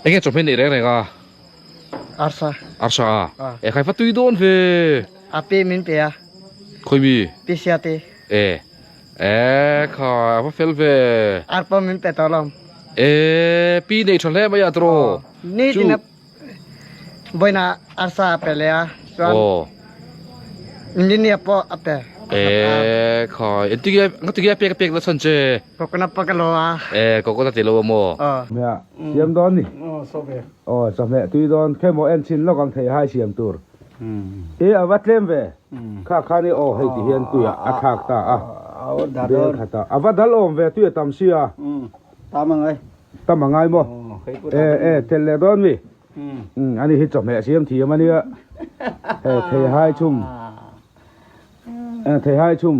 Enge chawhmeh neih reng reng a? Arsa. Arsa a? E khai fa tui dawn ve. A pe min pe a. Khawi mi? Pi sia te. E. E kha a va fel ve. Arpa min pe tawh lawm. E pi nei tha hle mai a tiraw. Ni tin a Vawiin ah arsa a pe leh a, chuan India pawh a pe. E khai, engtin nge ngati nge a pek a pek nasa che? Coconut pawh ka lo a. E coconut i lo a maw? Aw. Hmeh siam dawn ni. Aw saw ve. Aw chawhmeh tui dawn khe maw en chhin lawk ang thei hai siam tur. E a va tlem ve. Kha khan i aw hei ti hian tui ah a thlak ta a. Bel khat ah a va dal awm ve tui a tam sia. Tam a ngai. Tam a ngai maw? E e tel leh dawn mi? Umm ani hi chawhmeh siam thiam a nia. Hei theihai chhum theihai chhum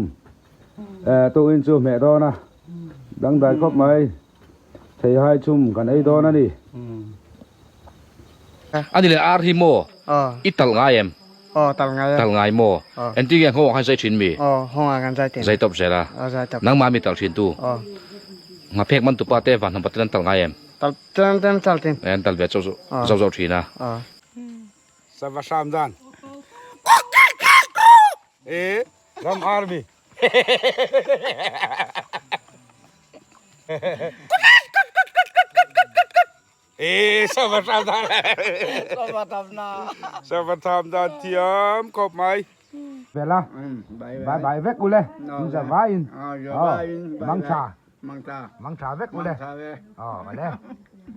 tukin chu hmeh dawn a dangdai khawp mai theihai chhum kan ei dawn a ni. Ani leh ar hi maw i talh ngai em? Aw talh ngai a. Talh ngai maw? Engtin nge nghawng ah khan zai thin mi? Aw nghawng ah kan zai thin. Zai tawp zel a. Aw zai tawp. Nangmah mi talh thin tu? Aw. Nghaphek man tupa te van hnam paten an talh ngai em? Talh tlem tlem talh thin. An talh ve chauh zauh zauh thin a. Aw. Sava hram dan. E ram army. E sava hram dan. Sava tham na. Sava tham dan thiam khawp mai. Vela. Bye bye vek ule. In za vai in. Mang tha. Mang tha. Mang tha vek ule. Mang tha ve. Aw vale.